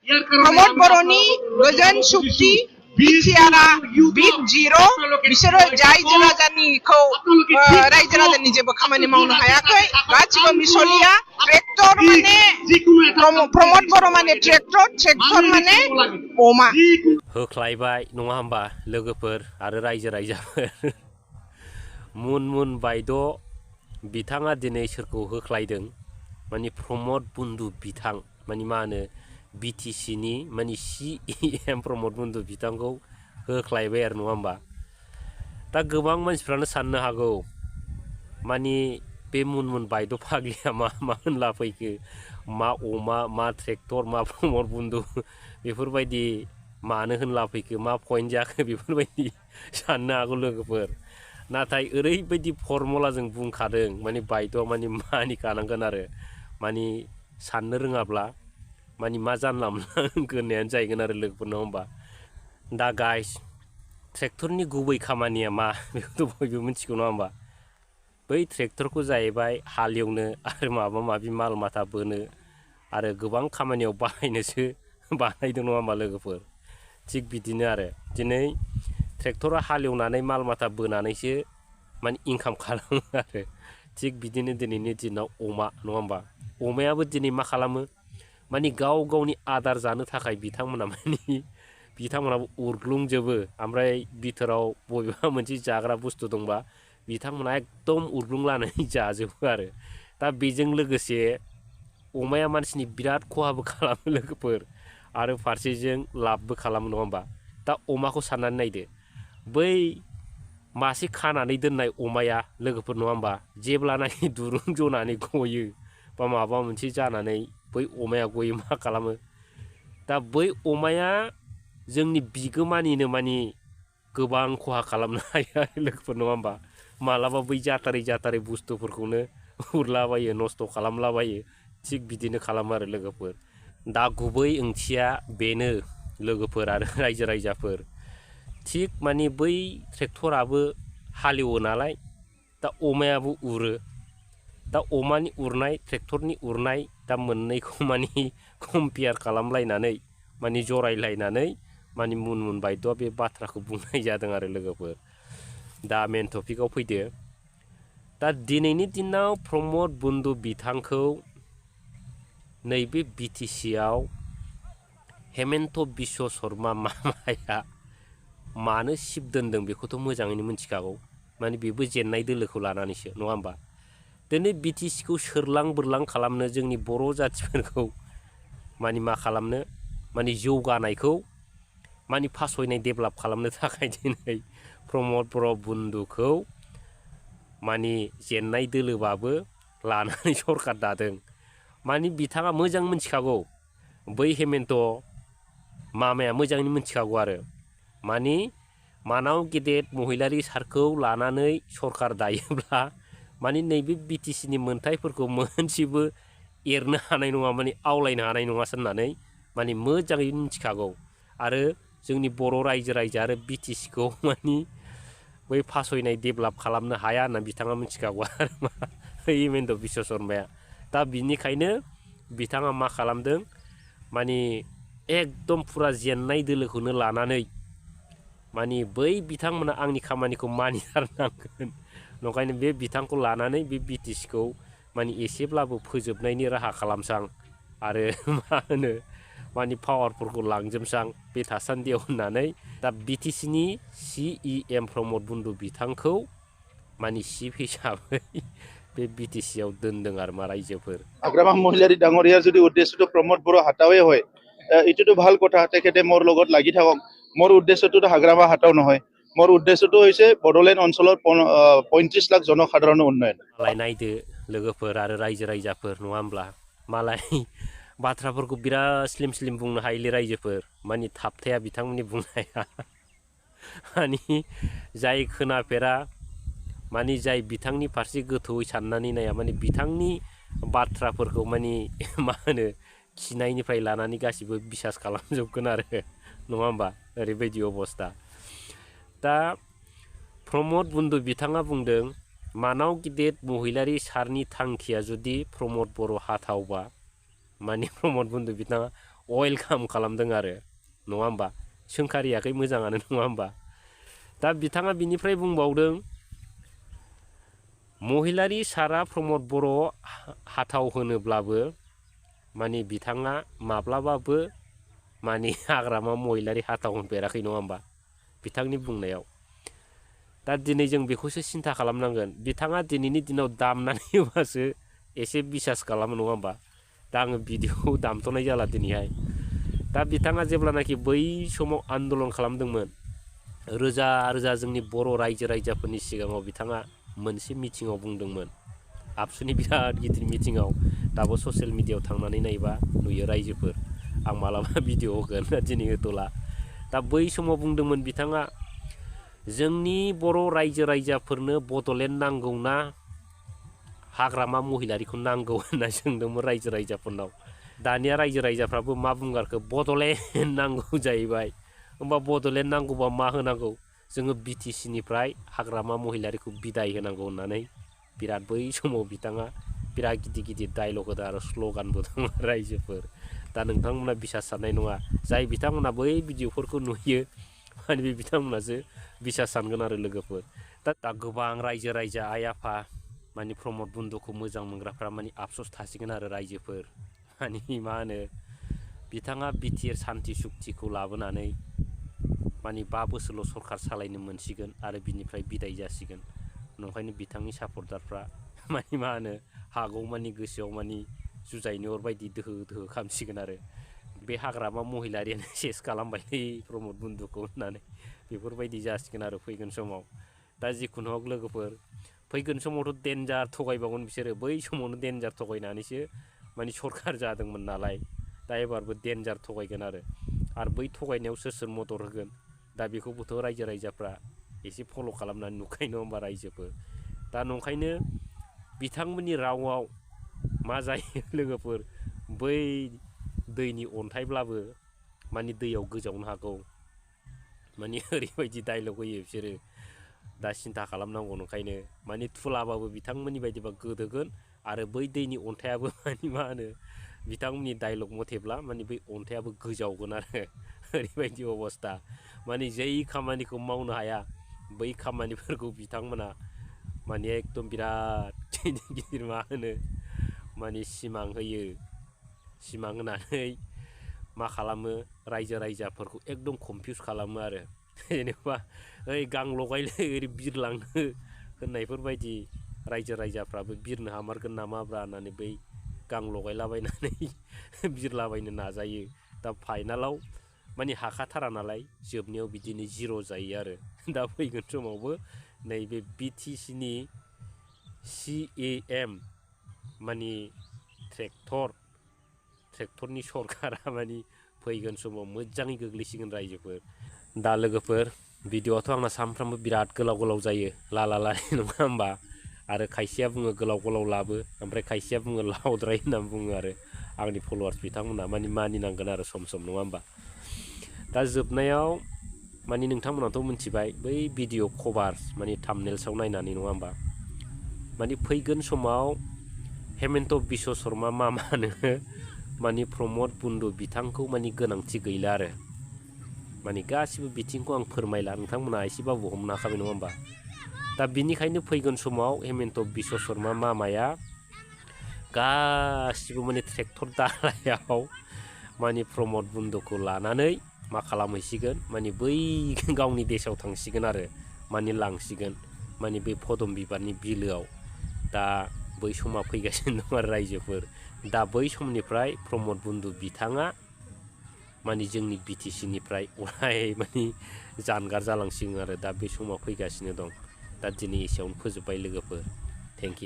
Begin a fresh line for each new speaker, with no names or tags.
प्रमोद बर'नि गोजोन सुक्ति बिटिआरआ बिग जिर' बिसोरो रायजो राजानि जेबो खामानि मावनो हायाखै गासिबो मिसलिया ट्रेक्टर माने प्रमोद बर' माने ट्रेक्टर माने अमा
होख्लायबाय नङा होमबा लोगोफोर आरो रायजो राजाफोर मुन बायद' बिथाङा दिनै सोरखौ होख्लायदों माने प्रमोद बन्दु बिथां माने मा होनो BTC नि माने CEM प्रमोद बन्दु बिथांखौ होख्लायबाय आरो नङा होमबा दा गोबां मानसिफ्रानो साननो हागौ माने बे मुन बायद' फाग्लिया मा होनला फैखो मा अमा मा ट्रेक्टर मा प्रमोद बन्दु बेफोरबायदि मानो होनला फैखो मा पइन्ट जाखो बेफोरबायदि साननो हागौ लोगोफोर नाथाय ओरैबायदि फर्मुलाजों बुंखादों माने बायद'आ माने मानिखानांगोन आरो माने साननो रोङाब्ला माने मा जानला मोनला होननायानो जाहैगोन आरो लोगोफोर नङा होमबा दा गाइस ट्रेक्टरनि गुबै खामानिया मा बेखौथ' बयबो मिथिगौ नङा होमबा बै ट्रेक्टरखौ जाहैबाय हालेवनो आरो माबा माबि माल माथा बोनो आरो गोबां खामानियाव बाहायनोसो बानायदों नङा होमबा लोगोफोर थिग बिदिनो आरो दिनै ट्रेक्टरा हालेवनानै माल माथा बोनानैसो माने इनकाम खालामो आरो थिग बिदिनो दिनैनि दिनाव अमा नङा होमबा अमायाबो दिनै मा खालामो माने गावनि आदार जानो थाखाय बिथांमोनाबो उरग्लुंजोबो ओमफ्राय बिथोराव बबेबा मोनसे जाग्रा बुस्थु दंबा बिथांमोना एकदम उरग्लुंलानानै जाजोबो आरो दा बेजों लोगोसे अमाया मानसिनि बिराद खहाबो खालामो लोगोफोर आरो फारसेजों लाबबो खालामो नङा होमबा दा अमाखौ साननानै नायदो बै मासे खानानै दोननाय अमाया लोगोफोर नङा होमबा जेब्लानाखि दुरुं जनानै गयो बा माबा मोनसे जानानै बै अमाया गयो मा खालामो दा बै अमाया जोंनि बिगोमानिनो माने गोबां खहा खालामनो हायो लोगोफोर नङा होमबा मालाबा बै जाथारै बुस्थुफोरखौनो उरलाबायो नस्थ' खालामलाबायो थिग बिदिनो खालामो आरो लोगोफोर दा गुबै ओंथिया बेनो लोगोफोर आरो रायजो राजाफोर थिग माने बै ट्रेक्टराबो हालेवो नालाय दा अमायाबो उरो दा अमानि उरनाय ट्रेक्टरनि उरनाय दा मोननैखौ माने कम्पेयार खालामलायनानै माने जरायलायनानै माने मुन बायद'आ बे बाथ्राखौ बुंनाय जादों आरो लोगोफोर दा मेन टपिकआव फैदो दा दिनैनि दिनाव प्रमोद बन्दु बिथांखौ नैबे BTCआव हेमन्त बिश्व शर्मा मामाया मानो सिप दोनदों बेखौथ' मोजाङैनो मिथिखागौ माने बेबो जेननाय दोलोखौ लानानैसो नङा होमबा दिनै BTCखौ सोरलां बोरलां खालामनो जोंनि बर' जाथिफोरखौ माने मा खालामनो माने जौगानायखौ माने फासयनाय डेभेलप खालामनो थाखाय दिनै प्रमोद बर' बन्दुखौ माने जेननाय दोलोबाबो लानानै सरखार दादों माने बिथाङा मोजां मिथिखागौ बै हेमन्त मामाया मोजाङैनो मिथिखागौ आरो माने मानाव गेदेर महिलारि सारखौ लानानै सरखार दायोब्ला माने नैबे BTCनि मोनथायफोरखौ मोनसेबो एरनो हानाय नङा माने आवलायनो हानाय नङा साननानै माने मोजाङै मिथिखागौ आरो जोंनि बर' रायजो आरो BTCखौ माने बै फासयनाय डेभेलप खालामनो हाया होनना बिथाङा मिथिखागौ आरो मा हेमन्त बिश्व शर्माया दा बिनिखायनो बिथाङा मा खालामदों माने एकदम फुरा जेननाय दोलोखौनो लानानै माने बै बिथांमोना आंनि खामानिखौ मानिथारनांगोन नंखायनो बे बिथांखौ लानानै बे BTCखौ माने एसेब्लाबो फोजोबनायनि राहा खालामसां आरो मा होनो माने पावारफोरखौ लांजोबसां बे थासान्दियाव होननानै दा BTCनि CEM प्रमोद बन्दु बिथांखौ माने सिप हिसाबै बे BTCआव दोनदों आरो मा रायजोफोर
आग्रामा महिलारी डाঙৰীয়াৰ যদি উদ্দেশ্যটো প্ৰমোদ বড়ো হাতাওয়ে হয় এইটোতো ভাল কথা তেখেতে মোৰ লগত লাগি থাকক মোৰ উদ্দেশ্যটো হাগ্ৰামা হাতাও নহয় মোৰ উদ্দেশ্যটো হৈছে বড়োলেণ্ড অঞ্চলৰ 35 লাখ জনসাধাৰণৰ উন্নয়ন
मालाय नायदो लोगोफोर आरो रायजो राजाफोर नङा होमब्ला मालाय बाथ्राफोरखौ बिराद स्लिम बुंनो हायोलै रायजोफोर माने थाबथाया बिथांमोननि बुंनाया माने जाय खोनाफेरा माने जाय बिथांनि फारसे गोथौयै साननानै नाया माने बिथांनि बाथ्राफोरखौ माने मा होनो खिनायनिफ्राय लानानै गासिबो बिसास खालामजोबगोन आरो नङा होमबा ओरैबायदि अबस्था दा प्रमोद बन्दु बिथाङा बुंदों मानाव गिदिर महिलारि सारनि थांखिया जुदि प्रमोद बर' हाथावबा माने प्रमोद बन्दु बिथाङा वेलकाम खालामदों आरो नङा होमबा सोंखारियाखै मोजाङानो नङा होमबा दा बिथाङा बिनिफ्राय बुंबावदों महिलारि सारा प्रमद बर' हाथाव होनोब्लाबो माने बिथाङा माब्लाबाबो माने हाग्रामा महिलारि हाथाव होनफेराखै नङा होमबा बिथांनि बुंनायाव दा दिनै जों बेखौसो सिन्था खालामनांगोन बिथाङा दिनैनि दिनाव दामनानै होबासो एसे बिसास खालामो नङा होमबा दा आङो भिडिअखौ दामथ'नाय जाला दिनैहाय दा बिथाङा जेब्लानाखि बै समाव आन्दलन खालामदोंमोन रोजा रोजा जोंनि बर' रायजो राजाफोरनि सिगाङाव बिथाङा मोनसे मिटिङाव बुंदोंमोन आबसुनि बिराद गिदिर मिटिङाव दाबो ससियेल मिडियायाव थांनानै नायबा नुयो रायजोफोर आं मालाबा भिडिअ होगोन दिनै होथ'ला दा बै समाव बुंदोंमोन बिथाङा जोंनि बर' रायजो राजाफोरनो बड'लेण्ड नांगौना हाग्रामा महिलारिखौ नांगौ होनना सोंदोंमोन रायजो राजाफोरनाव दानिया रायजो राजाफ्राबो मा बुंगारखो बड'लेण्ड नांगौ जाहैबाय होमबा बड'लेण्ड नांगौबा मा होनांगौ जोङो BTC-निफ्राय हाग्रामा महिलारिखौ बिदाय होनांगौ होननानै बिराद बै समाव बिथाङा बिराद गिदिर गिदिर डायलग होदों आरो स्ल'गानबो दं रायजोफोर दा नोंथांमोना बिसास साननाय नङा जाय बिथांमोना बै भिडिअफोरखौ नुयो माने बे बिथांमोनासो बिसास सानगोन आरो लोगोफोर दा गोबां रायजो राजा आइ आफा माने प्रमद बन्द'खौ मोजां मोनग्राफ्रा माने आफस'स थासिगोन आरो रायजोफोर माने मा होनो बिथाङा बिटिआर सान्थि सुक्तिखौ लाबोनानै माने 5 बोसोरल' सरखार सालायनो मोनसिगोन आरो बिनिफ्राय बिदाय जासिगोन नंखायनो बिथांनि सापर्टारफ्रा माने मा होनो हागौमानि गोसोआव माने जुजाइनि अर बायदि दोहो दोहो खालामसिगोन आरो बे हाग्रामा महिलारियानो सेस खालामबायलै प्रमद बन्द'खौ होननानै बेफोरबायदि जासिगोन आरो फैगोन समाव दा जिखुनु हक लोगोफोर फैगोन समावथ' डेन्जार थगायबावगोन बिसोरो बै समावनो डेन्जार थगायनानैसो माने सरखार जादोंमोन नालाय दा एबारबो डेन्जार थगायगोन आरो बै थगायनायाव सोर मदद होगोन दा बेखौबोथ' रायजो राजाफ्रा एसे फल' खालामनानै नुखायो नङा होमबा रायजोफोर दा नंखायनो बिथांमोननि रावाव मा जायो लोगोफोर बै दैनि अन्थाइब्लाबो माने दैयाव गोजावनो हागौ माने ओरैबायदि डायलग होयो बिसोरो दा सिन्था खालामनांगौ नंखायनो माने थुलाबाबो बिथांमोननि बायदिबा गोदोगोन आरो बै दैनि अन्थाइयाबो माने मा होनो बिथांमोननि डायलग मथेब्ला माने बै अन्थाइयाबो गोजावगोन आरो ओरैबायदि अबस्था माने जै खामानिखौ मावनो हाया बै खामानिफोरखौ बिथांमोना माने एकदम बिराद गिदिर गिदिर मा होनो माने सिमां होयो सिमां होनानै मा खालामो रायजो राजाफोरखौ एकदम कनफिउस खालामो आरो जेनेबा ओइ गां लगायलै ओरै बिरलांनो होननायफोरबायदि रायजो राजाफ्राबो बिरनो हामारगोन नामाब्रा होननानै बै गां लगायलाबायनानै बिरलाबायनो नाजायो दा फाइनालाव माने हाखाथारा नालाय जोबनायाव बिदिनो जिर' जायो आरो दा फैगोन समावबो नैबे BTC-नि CAM माने ट्रेक्टरनि सरकारा माने फैगोन समाव मोजाङै गोग्लैसिगोन रायजोफोर दा लोगोफोर भिडिअआथ' आंना सानफ्रामबो बिराद गोलाव जायो लालालाय नङा होमबा आरो खायसेया बुङो गोलाव लाबो ओमफ्राय खायसेया बुङो लावद्राय होननानै बुङो आरो आंनि फल'वार्स बिथांमोना माने मानिनांगोन आरो सम नङा होमबा दा जोबनायाव माने नोंथांमोनाथ' मिथिबाय बै भिडिअ कभार माने थाम्बनेल्सआव नायनानै नङा होमबा माने फैगोन समाव हेमन्त बिश्व शर्मा मामानो माने प्रमद बन्द' बिथांखौ माने गोनांथि गैला आरो माने गासिबो बिथिंखौ आं फोरमायला नोंथांमोना एसेबाबो हमनो हाखाबाय नङा होमबा दा बिनिखायनो फैगोन समाव हेमन्त बिश्व शर्मा मामाया गासिबो माने ट्रेक्टर दालायाव माने प्रमद बन्द'खौ लानानै मा खालामहैसिगोन माने बै गावनि देशआव थांसिगोन आरो माने लांसिगोन माने बे फदम बिबारनि बिलोआव दा बै समा फैगासिनो दं आरो रायजोफोर दा बै समनिफ्राय प्रमद बन्द' बिथाङा माने जोंनि BTC-निफ्राय अराय माने जानगार जालांसिगोन आरो दा बे समा फैगासिनो दं दा दिनै एसेयावनो फोजोब्बाय लोगोफोर थेंक इउ